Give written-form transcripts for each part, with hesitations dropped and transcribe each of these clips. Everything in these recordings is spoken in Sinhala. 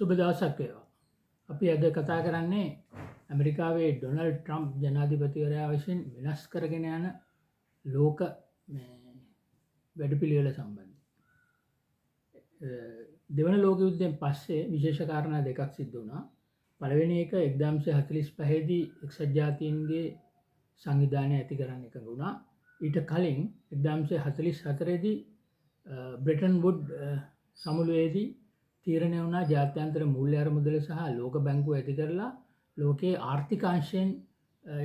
සුබ දවසක් වේවා. අපි අද කතා කරන්නේ ඇමරිකාවේ ඩොනල්ඩ් ට්‍රම්ප් ජනාධිපතිවරයා විසින් වෙනස් කරගෙන යන ලෝක වැඩපිළිවෙල සම්බන්ධයෙන්. දෙවන ලෝක යුද්ධයෙන් පස්සේ විශේෂ කාරණා දෙකක් සිද්ධ වුණා. පළවෙනි එක 1945 දී එක්සත් ජාතීන්ගේ සංවිධානය ඇති කරන්න එකඟ වුණා. ඊට කලින් 1944 දී බ්‍රෙටන් වුඩ් සමුළුවේදී තීරණය වුණා ජාත්‍යන්තර මූල්‍ය අරමුදල සහ ලෝක බැංකුව ඇති කරලා ලෝකයේ ආර්ථික අංශයෙන්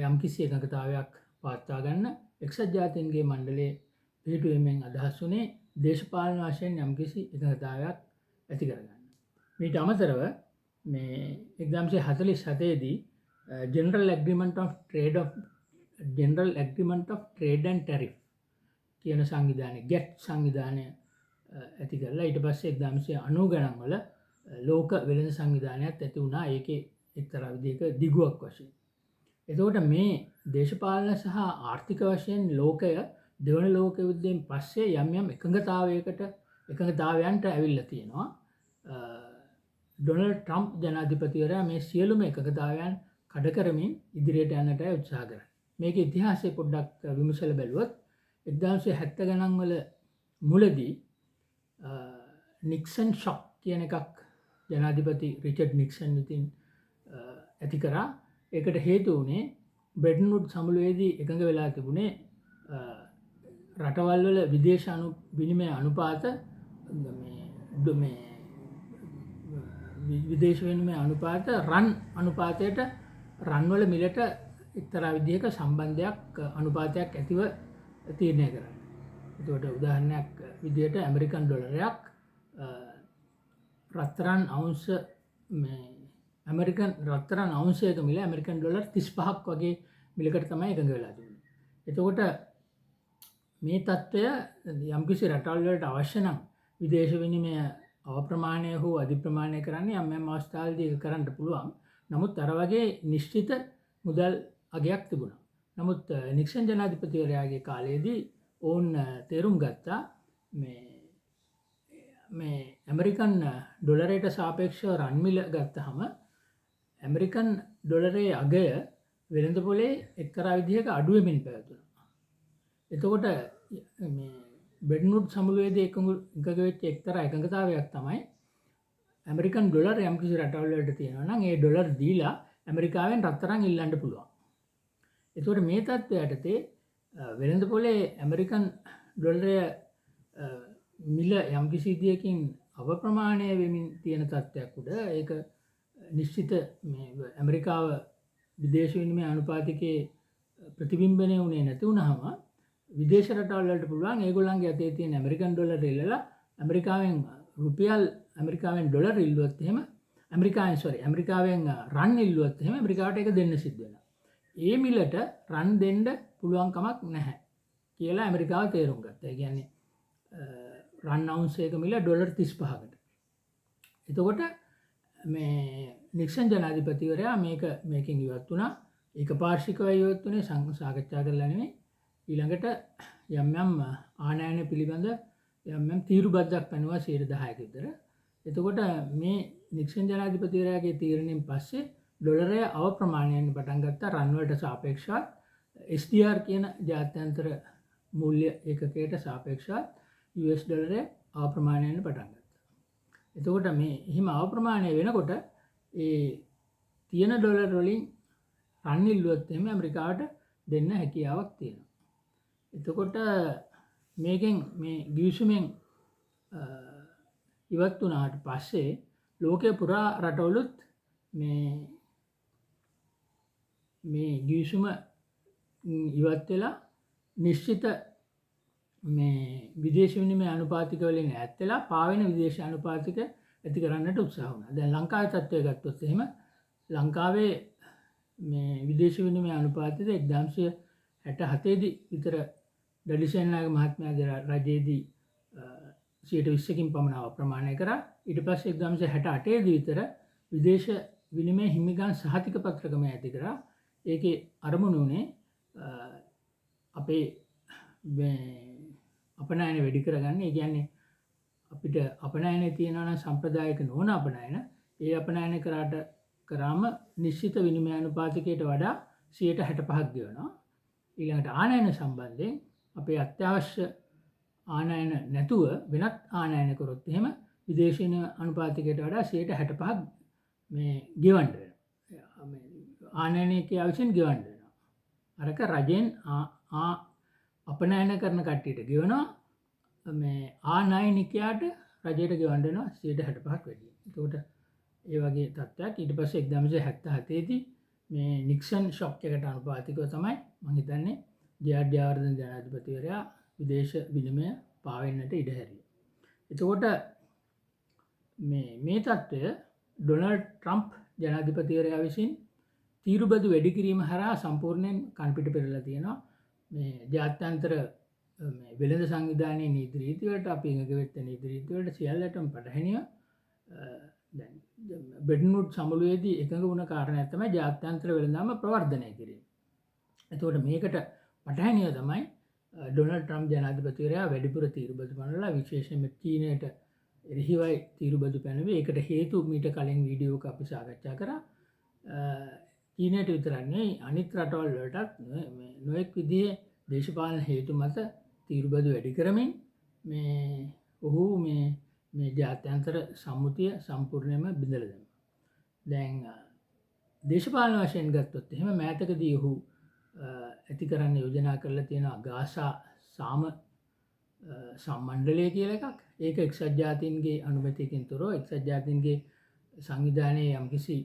යම්කිසි එකඟතාවයක් පවත්වා ගන්න. එක්සත් ජාතීන්ගේ මණ්ඩලයේ පිහිටුවීමෙන් අදහස් වුණේ දේශපාලන වශයෙන් යම්කිසි එකඟතාවයක් ඇති කරගන්න. මීට අමතරව මේ 1947 දී General Agreement of Trade and Tariff කියන සංවිධානය, ගැට් සංවිධානය ඇති කරලා ඊට පස්සේ 1990 ගණන් වල ලෝක වෙළඳ සංවිධානයත් ඇති වුණා. ඒකේ එක්තරා විදිහක දිගුවක් වශයෙන්. එතකොට මේ දේශපාලන සහ ආර්ථික වශයෙන් ලෝකය දෙවන ලෝක යුද්ධයෙන් පස්සේ යම් යම් එකඟතාවයන්ට ඇවිල්ලා තියෙනවා. ඩොනල්ඩ් ට්‍රම්ප් ජනාධිපතිවරයා මේ සියලුම එකඟතාවයන් කඩ කරමින් ඉදිරියට යන්නට උත්සාහ කරන්නේ. මේකේ ඉතිහාසය පොඩ්ඩක් විමසලා බැලුවොත් 1970 ගණන් වල මුලදී නික්සන් ෂොක් කියන එකක් ජනාධිපති රිචඩ් නික්සන් විසින් ඇති කරා. ඒකට හේතු වුණේ බ්‍රෙටන් වුඩ් සමුළුවේදී එකඟ වෙලා තිබුණේ රටවල් වල විදේශ විනිමය අනුපාත මේ විදේශ විනිමය අනුපාත රන් අනුපාතයට රන් වල මිලට එක්තරා විදිහක සම්බන්ධයක් අනුපාතයක් ඇතිව තීරණය කරන්න. එතකොට උදාහරණයක් විදිහට ඇමරිකන් ඩොලරයක් රත්තරන් අවුන්ස මේ ඇමරිකන් රත්තරන් අවුන්සයක මිල ඇමරිකන් ඩොලර් 35ක් වගේ මිලකට තමයි එකඟ වෙලා තිබුණේ. එතකොට මේ තත්ත්වය යම්කිසි රටවල් වලට අවශ්‍ය නම් විදේශ විනිමය අවප්‍රමාණය හෝ අධිප්‍රමාණය කරන්න යම් යම් අවස්ථාවලදී ඒක කරන්න පුළුවන්. නමුත් අර වගේ නිශ්චිත මුදල් අගයක් තිබුණා. නමුත් නික්සන් ජනාධිපතිවරයාගේ කාලයේදී ඔවුන් තේරුම් ගත්තා මේ ඇමරිකන් ඩොලරයට සාපේක්ෂව රන් මිල ගත්තහම ඇමරිකන් ඩොලරයේ අගය වෙළඳ පොලේ එක්තරා විදිහක අඩු වෙමින් පැවතුණා. එතකොට මේ බ්‍රෙටන් වුඩ් සමුළුවේදී එකඟ වෙච්ච එක්තරා එකඟතාවයක් තමයි ඇමරිකන් ඩොලර් යම්කිසි රටවල් වලට තියෙනවා නම් ඒ ඩොලර් දීලා ඇමරිකාවෙන් රත්තරන් ඉල්ලන්න පුළුවන්. එතකොට මේ තත්ත්වය යටතේ වෙළඳ පොලේ ඇමරිකන් ඩොලරය මිල යම්කිසි විදියකින් අවප්‍රමාණය වෙමින් තියෙන තත්ත්වයක් උඩ ඒක නිශ්චිත මේ ඇමරිකාව විදේශ විනිමය අනුපාතිකයේ ප්‍රතිබිම්බනය වුණේ නැති වුණාම විදේශ රටවල් වලට පුළුවන් ඒගොල්ලන්ගේ අතේ තියෙන ඇමරිකන් ඩොලර් ඉල්ලලා ඇමරිකාවෙන් රුපියල් ඇමරිකාවෙන් ඩොලර් ඉල්ලුවොත් එහෙම ඇමරිකාවෙන් සෝරි ඇමරිකාවෙන් රන් ඉල්ලුවොත් එහෙම ඇමරිකාවට ඒක දෙන්න සිද්ධ වෙනවා. ඒ මිලට රන් දෙන්න පුළුවන් කමක් නැහැ කියලා ඇමරිකාව තේරුම් ගත්තා. ඒ කියන්නේ රන් අවුන්ස් එක මිල ඩොලර් 35කට. එතකොට මේ නික්සන් ජනාධිපතිවරයා මේකෙන් ඉවත් වුණා. ඒක පාර්ශ්විකව ඉවත් වුණේ සාකච්ඡා කරලා නෙමෙයි. ඊළඟට යම් යම් ආනයන පිළිබඳ යම් යම් තීරු බද්දක් පැනුවා 10%ක විතර. එතකොට මේ නික්සන් ජනාධිපතිවරයාගේ තීරණයෙන් පස්සේ ඩොලරය අවප්‍රමාණයෙන් පටන් ගත්තා රන් වලට සාපේක්ෂව. SDR කියන ජාත්‍යන්තර මූල්‍ය ඒකකයට සාපේක්ෂව US ඩොලරය අවප්‍රමාණයෙන් පටන් ගත්තා. එතකොට මේ එහෙම අවප්‍රමාණය වෙනකොට ඒ තියෙන ඩොලර් වලින් රන් ඉල්ලුවොත් එහෙම ඇමරිකාවට දෙන්න හැකියාවක් තියෙනවා. එතකොට මේකෙන් මේ ගිවිසුමෙන් ඉවත් වුණාට පස්සේ ලෝකය පුරා රටවලුත් මේ ගිවිසුම ඉවත් වෙලා නිශ්චිත මේ විදේශ විනිමය අනුපාතික වලින් ඈත් වෙලා පාවෙන විදේශ අනුපාතික ඇති කරන්නට උත්සාහ වුණා. දැන් ලංකාවේ තත්ත්වය ගත්තොත් එහෙම ලංකාවේ මේ විදේශ විනිමය අනුපාතික 1967 දී විතර ඩඩි සේනානායක මහත්මයාගේ රජයේදී 20%කින් පමණ අවප්‍රමාණය කරා. ඊට පස්සේ 1968 දී විතර විදේශ විනිමය හිමිකම් සහතික පත්‍ර ක්‍රමය ඇති කරා. ඒකේ අරමුණ උනේ අපේ මේ අපනයන වැඩි කරගන්න. ඒ කියන්නේ අපිට අපනයනේ තියෙනවා නම් සම්ප්‍රදායික නොවන අපනයන ඒ අපනයන කරාම නිශ්චිත විනිමය අනුපාතිකයට වඩා 65%ක් ගෙවනවා. ඊළඟට ආනයන සම්බන්ධයෙන් අපේ අත්‍යවශ්‍ය ආනයන නැතුව වෙනත් ආනයන කරොත් එහෙම විදේශ විනිමය අනුපාතිකයට වඩා 65%ක් මේ ගෙවන්න වෙනවා. මේ ආනයනයකයා විසින් ගෙවන්න වෙනවා. අරක රජයෙන් අපනයන කරන කට්ටියට ගෙවනවා, මේ ආනයනිකයාට රජයට ගෙවන්න වෙනවා 65%ක් වැඩි. එතකොට ඒ වගේ තත්ත්වයක්. ඊට පස්සේ 1977 දී මේ නික්සන් ෂොක් එකට අනුපාතිකව තමයි මං හිතන්නේ ජේ.ආර්. ජයවර්ධන ජනාධිපතිවරයා විදේශ විනිමය පාවෙන්නට ඉඩ හැරියේ. එතකොට මේ තත්ත්වය ඩොනල්ඩ් ට්‍රම්ප් ජනාධිපතිවරයා විසින් තීරුබදු වැඩි කිරීම හරහා සම්පූර්ණයෙන් කන්පිට පෙරලා තියෙනවා. මේ ජාත්‍යන්තර මේ වෙළඳ සංවිධානයේ නීති රීති වලට, අපි එකඟ වෙච්ච නීති රීති වලට සියල්ලටම පටහැනිව, දැන් බ්‍රෙටන් වුඩ් සමුළුවේදී එකඟ වුණ කාරණයක් තමයි ජාත්‍යන්තර වෙළඳාම ප්‍රවර්ධනය කිරීම. එතකොට මේකට පටහැනිව තමයි ඩොනල්ඩ් ට්‍රම්ප් ජනාධිපතිවරයා වැඩිපුර තීරුබදු පනවලා විශේෂයෙන්ම චීනයට එරෙහිවයි තීරුබදු පැනවුවේ. ඒකට හේතු මීට කලින් වීඩියෝ එක අපි සාකච්ඡා කරා. චීනයට විතරක් නෙවෙයි අනිත් රටවල් වලටත් මේ නොයෙක් විදිහේ දේශපාලන හේතු මත තීරුබදු වැඩි කරමින් මේ ඔහු මේ ජාත්‍යන්තර සම්මුතිය සම්පූර්ණයෙන්ම බිඳලා දැම්මා. දැන් දේශපාලන වශයෙන් ගත්තොත් එහෙම මෑතකදී ඔහු ඇති කරන්න යෝජනා කරලා තියෙනවා ගාසා සාම සම්මණ්ඩලය කියලා එකක්. ඒක එක්සත් ජාතීන්ගේ අනුමැතියකින් තොරව එක්සත් ජාතීන්ගේ සංවිධානයේ යම්කිසි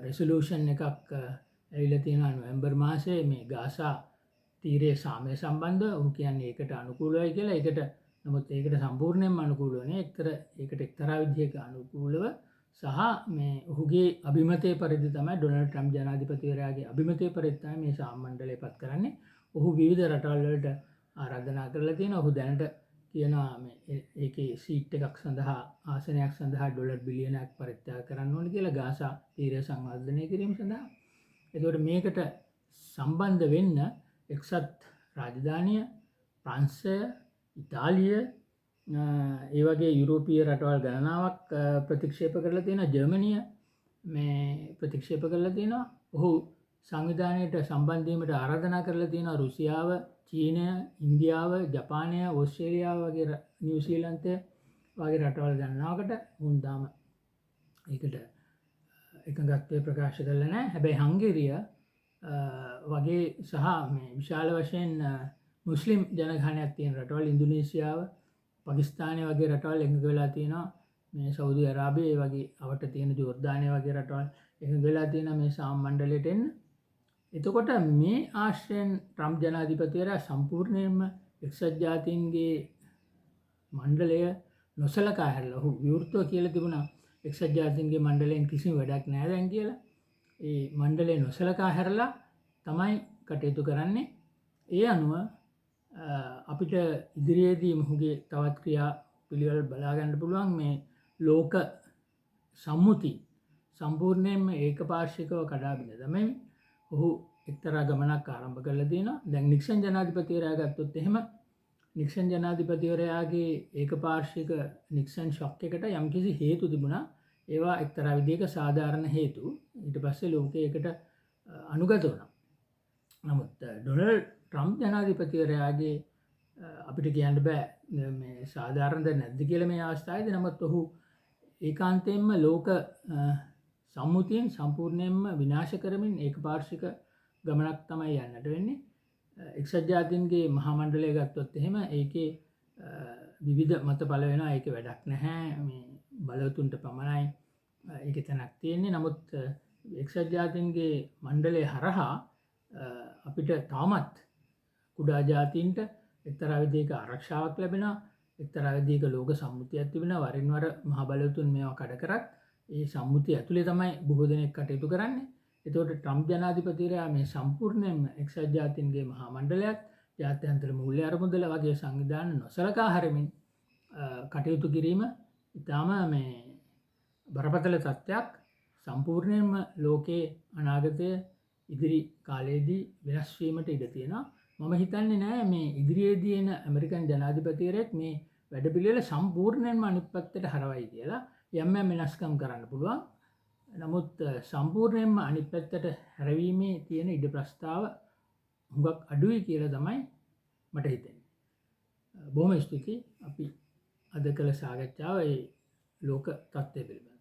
රෙසොලූෂන් එකක් ඇවිල්ලා තියෙනවා නොවැම්බර් මාසයේ මේ ගාසා තීරයේ සාමය සම්බන්ධව. ඔහු කියන්නේ ඒකට අනුකූලවයි කියලා. නමුත් ඒකට සම්පූර්ණයෙන්ම අනුකූලව නෑ. ඒකට එක්තරා විදිහක අනුකූලව සහ මේ ඔහුගේ අභිමතය පරිදි තමයි ඩොනල්ඩ් ට්‍රම්ප් ජනාධිපතිවරයාගේ අභිමතය පරිදි තමයි මේ සාම මණ්ඩලය පත් කරන්නේ. ඔහු විවිධ රටවල් වලට ආරාධනා කරලා තියෙනවා. ඔහු දැනට කියනවා මේ ඒකේ සීට් එකක් සඳහා ආසනයක් සඳහා ඩොලර් බිලියනයක් පරිත්‍යාග කරන්න ඕන කියලා ගාසා තීරය සංවර්ධනය කිරීම සඳහා. එතකොට මේකට සම්බන්ධ වෙන්න එක්සත් රාජධානිය, ප්‍රංශය, ඉතාලිය, ඒ වගේ යුරෝපීය රටවල් ගණනාවක් ප්‍රතික්ෂේප කරලා තියෙනවා. ජර්මනිය මේ ප්‍රතික්ෂේප කරලා තියෙනවා. ඔහු සංවිධානයට සම්බන්ධ වීමට ආරාධනා කරලා තියෙනවා රුසියාව, චීනය, ඉන්දියාව, ජපානය, ඕස්ට්‍රේලියාව වගේ නිව්සීලන්තය වගේ රටවල් ගණනාවකට. උන් තාම ඒකට එකඟත්වය ප්‍රකාශ කරලා නැහැ. හැබැයි හංගේරිය වගේ සහ මේ විශාල වශයෙන් මුස්ලිම් ජනගහනයක් තියෙන රටවල් ඉන්දුනීසියාව, පාකිස්තානය වගේ රටවල් එකඟ වෙලා තියෙනවා. මේ සෞදි අරාබිය ඒ වගේ අවට තියෙන ජෝර්දානය වගේ රටවල් එකඟ වෙලා තියෙනවා මේ සාම මණ්ඩලයට එන්න. එතකොට මේ ආශ්‍රයෙන් ට්‍රම්ප් ජනාධිපතිවරයා සම්පූර්ණයෙන්ම එක්සත් ජාතීන්ගේ මණ්ඩලය නොසලකා හැරලා ඔහු විවෘතව කියලා තිබුණා එක්සත් ජාතීන්ගේ මණ්ඩලයෙන් කිසිම වැඩක් නෑ දැන් කියලා. ඒ මණ්ඩලය නොසලකා හැරලා තමයි කටයුතු කරන්නේ. ඒ අනුව අපිට ඉදිරියේදී මොහුගේ තවත් ක්‍රියා පිළිවෙල බලා ගන්න පුළුවන්. මේ ලෝක සම්මුති සම්පූර්ණයෙන්ම ඒකපාර්ශ්විකව කඩා බිඳ දමමින් ඔහු එක්තරා ගමනක් ආරම්භ කරලා තියෙනවා. දැන් නික්සන් ජනාධිපතිවරයා ගත්තොත් එහෙම නික්සන් ජනාධිපතිවරයාගේ ඒකපාර්ශ්වික නික්සන් ෂොක් එකට යම්කිසි හේතු තිබුණා. ඒවා එක්තරා විදිහක සාධාරණ හේතු. ඊට පස්සේ ලෝකේ ඒකට අනුගත වුණා. නමුත් ඩොනල්ඩ් ට්‍රම්ප් ජනාධිපතිවරයාගේ අපිට කියන්න බෑ මේ සාධාරණද නැද්ද කියලා මේ අවස්ථාවේදී. නමුත් ඔහු ඒකාන්තයෙන්ම ලෝක සම්මුතියෙන් සම්පූර්ණයෙන්ම විනාශ කරමින් ඒකපාර්ශ්වික ගමනක් තමයි යන්නට වෙන්නේ. එක්සත් ජාතීන්ගේ මහා මණ්ඩලය ගත්තොත් එහෙම ඒකේ විවිධ මත පළ වෙනවා. ඒකේ වැඩක් නැහැ. මේ බලවතුන්ට පමණයි ඒකේ තැනක් තියෙන්නේ. නමුත් එක්සත් ජාතීන්ගේ මණ්ඩලය හරහා අපිට තාමත් කුඩා ජාතීන්ට එක්තරා විදිහක ආරක්ෂාවක් ලැබෙනවා. එක්තරා විදිහක ලෝක සම්මුතියක් තිබෙනවා. වරින් වර මහ බලවතුන් මේවා කඩ කරත් ඒ සම්මුතිය ඇතුලේ තමයි බොහෝ දෙනෙක් කටයුතු කරන්නේ. එතකොට ට්‍රම්ප් ජනාධිපතිවරයා මේ සම්පූර්ණයෙන්ම එක්සත් ජාතීන්ගේ මහා මණ්ඩලයත් ජාත්‍යන්තර මූල්‍ය අරමුදල වගේ සංවිධාන නොසලකා හරිමින් කටයුතු කිරීම ඉතාම මේ බරපතල තත්ත්වයක්. සම්පූර්ණයෙන්ම ලෝකයේ අනාගතය ඉදිරි කාලයේදී වෙනස් වීමට ඉඩ තියෙනවා. මම හිතන්නේ නෑ මේ ඉදිරියේදී එන ඇමරිකන් ජනාධිපතිවරයෙක් මේ වැඩපිළිවෙල සම්පූර්ණයෙන්ම අනිත් පැත්තට හරවයි කියලා. යම් යම් වෙනස්කම් කරන්න පුළුවන්. නමුත් සම්පූර්ණයෙන්ම අනිත් පැත්තට හැරවීමේ තියෙන ඉඩ ප්‍රස්තාව හුඟක් අඩුයි කියලා තමයි මට හිතෙන්නේ. බොහොම ස්තුතියි අපි අද කළ සාකච්ඡාව ඒ ලෝක තත්ත්වය පිළිබඳව.